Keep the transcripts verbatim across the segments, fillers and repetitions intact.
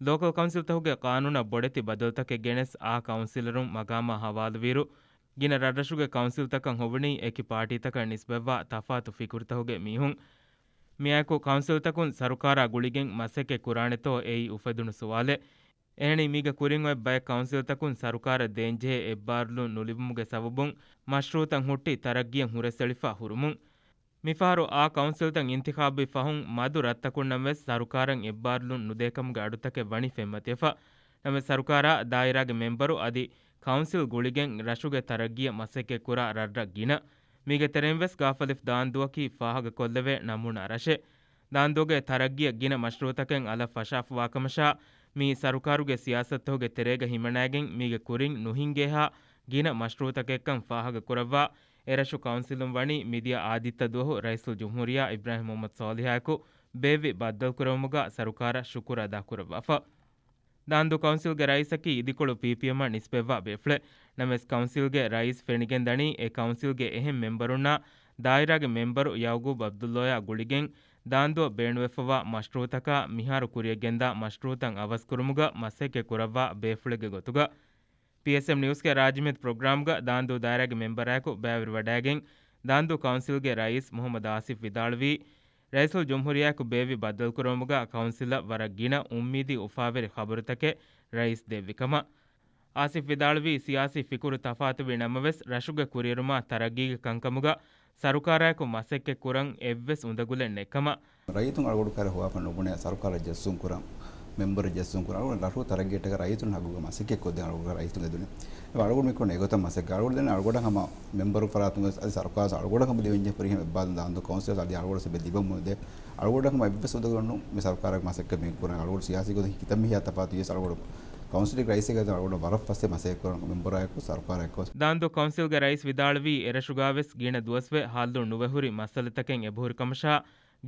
ލޯކަލް ކައުންސިލްތަކުގެ ޤާނޫނަށް ބޮޑެތި ބަދަލުތަކެއް ގެނެސް އާ ކައުންސިލަރުން މަގާމާ ހަވާލުވިއިރު، ގިނަ ރަށްރަށުގެ ކައުންސިލްތަކަށް ހޮވުނީ އެކި ޕާޓީތަކަށް ނިސްބަތްވާ ތަފާތު ފިކުރުތަކުގެ މީހުން. މިއާއެކު ކައުންސިލްތަކުން ސަރުކާރާ ގުޅިގެން މަސައްކަތް ކުރާނެތޯ އެއީ އުފެދުނު ސުވާލެއް. އެހެނީ މީގެ ކުރިން އޮތް ބައެއް ކައުންސިލްތަކުން ސަރުކާރަށް ދޭންޖެހޭ އެއްބާރުލުން ނުލިބުމުގެ ސަބަބުން މަޝްރޫޢުތައް ހުއްޓި ތަރައްގީއަށް ހުރެސްއެޅިފަ ހުރުމުން. މިފަހަރު އާ ކައުންސިލްތައް އިންތިޚާބުވި ފަހުން މަދު ރަށްތަކުންނަށް ވެސް ސަރުކާރަށް އެއްބާރުލުން ނުދޭކަމުގެ އަޑުތަކެއް ވަނީ ފެންމަތިވެފަ. ނަމަވެސް ސަރުކާރާ ދާއިރާގެ މެންބަރު އަދި ކައުންސިލް ގުޅިގެން ރަށުގެ ތަރައްގީއަށް މަސައްކަތް ކުރާ ރަށްރަށް ގިނަ. މީގެ ތެރެއިން ވެސް ގާފަލިފް ދާންދުއަކީ ފާހަގަކޮށްލެވޭ ނަމޫނާ ރަށެއް. ދާންދުގެ ތަރައްގީއަށް ގިނަ މަޝްރޫޢުތަކެއް އަލަށް ފަށާފަވާކަމަށާ، މިއީ ސަރުކާރުގެ ސިޔާސަތުތަކުގެ ތެރޭގަ ހިމަނައިގެން މީގެ ކުރިން ނުހިންގޭހާ ގިނަ މަޝްރޫޢުތަކެއްކަން ފާހަގަކުރައްވާ، އެރަށު ކައުންސިލުން ވަނީ މިދިޔަ އާދިއްތަ ދުވަހު ރައީސުލްޖުމްހޫރިއްޔާ އިބްރާހިމް މުޙައްމަދު ޞާލިޙާއެކު ބޭއްވި ބައްދަލުކުރެވުމުގަ ސަރުކާރަށް ޝުކުރު އަދާކުރައްވާފަ. ދާންދޫ ކައުންސިލްގެ ރައީސަކީ އިދިކޮޅު ޕީޕީއެމްއަށް ނިސްބަތްވާ ބޭފުޅެއް. ނަމަވެސް ކައުންސިލްގެ ރައީސް ފެނިގެންދަނީ އެ ކައުންސިލްގެ އެހެން މެންބަރުންނާ ދާއިރާގެ މެންބަރު ޔަޢުޤޫބް ޢަބްދުﷲއާ ގުޅިގެން ދާންދޫއަށް ބޭނުންވެފަވާ މަޝްރޫޢުތަކާ މިހާރު ކުރިއަށްގެންދާ މަޝްރޫޢުތައް އަވަސްކުރުމުގަ މަސައްކަތް ކުރައްވާ ބޭފުޅެއްގެ ގޮތުގަ. ޕީއެސްއެމް ނިއުސްގެ ރާއްޖެމެދު ޕްރޮގްރާމްގަ ދާންދޫ ދާއިރާގެ މެންބަރާއެކު ބައިވެރިވަޑައިގެން ދާންދޫ ކައުންސިލްގެ ރައީސް މުޙައްމަދު އާސިފް ވިދާޅުވީ، ރައީސުލްޖުމްހޫރިއްޔާއެކު ބޭއްވި ބައްދަލުކުރުމުގަ ކައުންސިލަށް ވަރަށް ގިނަ އުއްމީދީ އުފާވެރި ޚަބަރުތަކެއް ރައީސް ދެއްވި ކަމަށް. އާސިފް ވިދާޅުވީ، ސިޔާސީ ފިކުރު ތަފާތުވި ނަމަވެސް، ރަށުގެ ކުރިއެރުމާ ތަރައްގީގެ ކަންކަމުގަ ސަރުކާރާއެކު މަސައްކަތް ކުރަން އެއްވެސް އުނދަގުލެއް ނެތްކަމަށް. ރައްޔިތުން އަޅުގަޑު ކައިރި ހޮވާފަ ނުބުނެ، ސަރުކާރަށް ޖެއްސުން ކުރަން، މެމްބަރު ޖެއްސުން ކުރަން، އަޅުގަޑު ރަށު ތަރައްގީއަށްޓަކާ ރައްޔިތުން ހައްގުގަ މަސައްކަތް ކޮށްދޭން އަޅުގަޑު ރައްޔިތުން އެދުނެ. އަޅުގަޑު މިކޮން އެގޮތަށް މަސައްކަތް އަޅުގަޑު ދެން އަޅުގަޑަށް ހަމަ މެމްބަރު ފަރާތުން ވެސް އަދި ސަރުކާރު އަޅުގަޑަށް ހަމަ ދެވެންޖެ ފުރިހަމަ އެއްބާރުލުން ދާންދޫ ކައުންސިލަށް އަދި އަޅުގަޑަށް ސެބެ ލިބަމުން ދޭ. އަޅުގަޑަށް ހަމަ އެއްވެސް އުދަގުލެއް ނޫން މި ސަރުކާރަށް މަސައްކަތް މި ކުރަން. އަޅުގަޑު ސިޔާސީ ގޮތަށް ހިތަށް މިހިޔާ ތަފާތު ވިޔަސް އަޅުގަޑު ކައުންސިލްގެ ރައީސެއްގެ އަދި އަޅުގަޑު ވަރަށް ފަސޭހަ މަސައްކަތް ކުރަން މެމްބަރާއެކު ސަރުކާރާއެކު. ދާންދޫ ކައުންސިލްގެ ރައީސް ވިދާޅުވީ، އެރަށުގާވެސް ގިނަ ދުވަސްވެ ހާލު ނުވެ ހުރި މައްސަލަތަކެއް އެބަހުރި ކަމަށާ،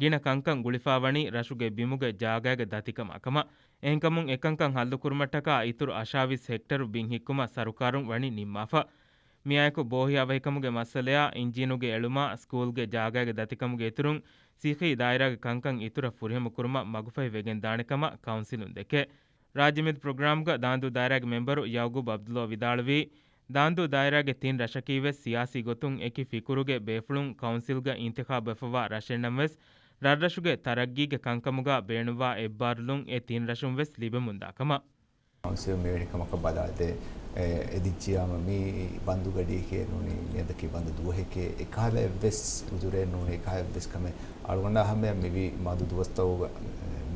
ގިނަ ކަންކަން ގުޅިފާވަނީ ރަށުގެ ބިމުގެ ޖާގައިގެ ދަތިކަމާ ކަމަށް. އެހެންކަމުން އެކަންކަން ހައްލުކުރުމަށްޓަކާ އިތުރު އަށާވީސް ހެކްޓަރު ބިން ހިއްކުމަށް ސަރުކާރުން ވަނީ ނިންމާފަ. މިއާއެކު ބޯހިޔާވަހިކަމުގެ މައްސަލަޔާ، އިންޖީނުގެ އެޅުމާ، ސްކޫލްގެ ޖާގައިގެ ދަތިކަމުގެ އިތުރުން، ސިއްހީ ދާއިރާގެ ކަންކަން އިތުރަށް ފުރިހަމަކުރުމަށް މަގުފަހި ވެގެން ދާނެ ކަމަށް ކައުންސިލުން ދެކޭ. ރާއްޖެމެދު ޕްރޮގްރާމްގަ ދާންދޫ ދާއިރާގެ މެމްބަރު ޔަޢުޤޫބް ޢަބްދުﷲ ވިދާޅުވީ، ދާންދޫ ދާއިރާގެ ތިން ރަށަކީވެސް ސިޔާސީ ގޮތުން އެކި ފިކުރުގެ ބޭފުޅުން ކައުންސިލްގަ އިންތިޚާބުވެފަވާ ރަށެއްނަމަވެސް، ރަށްރަށުގެ ތަރައްގީގެ ކަންކަމުގަ ބޭނުންވާ އެއްބާރުލުން އެ ތިން ރަށުން ވެސް ލިބެމުންދާ ކަމަށް. ކައުންސިލް މިވެނި ކަމަކަށް ބަލާތެ، އެ، އެދިއްޖިޔާމަ މި ބަންދު ގަޑިއެކޭ ނޫނީ، މިއަދަކީ ބަންދު ދުވަހެކޭ، އެކަހަލަ އެއްވެސް އުޒުރެއް ނޫނީ، އެކަހަލަ އެއްވެސް ކަމެއް އަޅުގަނޑާ ހަމަޔަށް މިވީ މަދު ދުވަސްތަކުގަ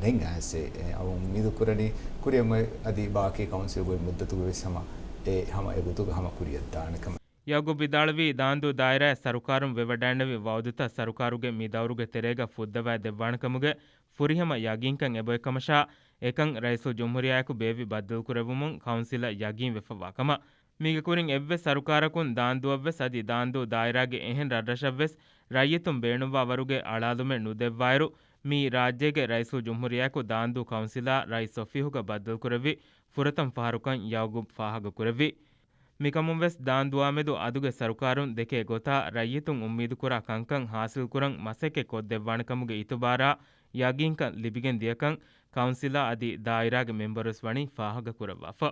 ނެތް އައިސް، އެ، އަޅު އުއްމީދު ކުރަނީ ކުރިއަށް އޮތް އަދި ބާކީ ކައުންސިލް ގޮތް މުއްދަތުގަ ވެސް ހަމަ އެ، ހަމަ އެގޮތުގަ ހަމަ ކުރިއަށް ދާނެ ކަމަށް. ޔަޢުޤޫބް ވިދާޅުވީ، ދާންދޫ ދާއިރާއަށް ސަރުކާރުން ވެވަޑައިނެވި ވަޢުދުތައް ސަރުކާރުގެ މި ދައުރުގެ ތެރޭގަ ފުއްދަވާ ދެއްވާނެ ކަމުގެ ފުރިހަމަ ޔަގީންކަން އެބައޮތް ކަމަށާ، އެކަން ރައީސުލްޖުމްހޫރިއްޔާއެކު ބޭއްވި ބައްދަލުކުރެއްވުމުން ކައުންސިލަށް ޔަގީންވެފަވާ ކަމަށް. މީގެ ކުރިން އެއްވެސް ސަރުކާރަކުން ދާންދޫއަށްވެސް އަދި ދާންދޫ ދާއިރާގެ އެހެން ރަށްރަށަށްވެސް ރައްޔިތުން ބޭނުންވާ ވަރުގެ އަޅާލުމެއް ނުދެއްވާއިރު، މިއީ ރާއްޖޭގެ ރައީސުލްޖުމްހޫރިއްޔާއެކު ދާންދޫ ކައުންސިލާ ރައީސް އޮފީހުގަ ބައްދަލުކުރެއްވި ފުރަތަމަ ފަހަރުކަން ޔަޢުޤޫބް ފާހަގަކުރެއްވި. މިކަމުން ވެސް ދާންދޫއާމެދު އަދުގެ ސަރުކާރުން ދެކޭ ގޮތާ ރައްޔިތުން އުއްމީދުކުރާ ކަންކަން ހާސިލްކުރަން މަސައްކަތް ކޮށްދެއްވާނެ ކަމުގެ އިތުބާރާ ޔަގީންކަން ލިބިގެން ދިޔަކަން ކައުންސިލާ އަދި ދާއިރާގެ މެމްބަރުވެސް ވަނީ ފާހަގަކުރައްވާފަ.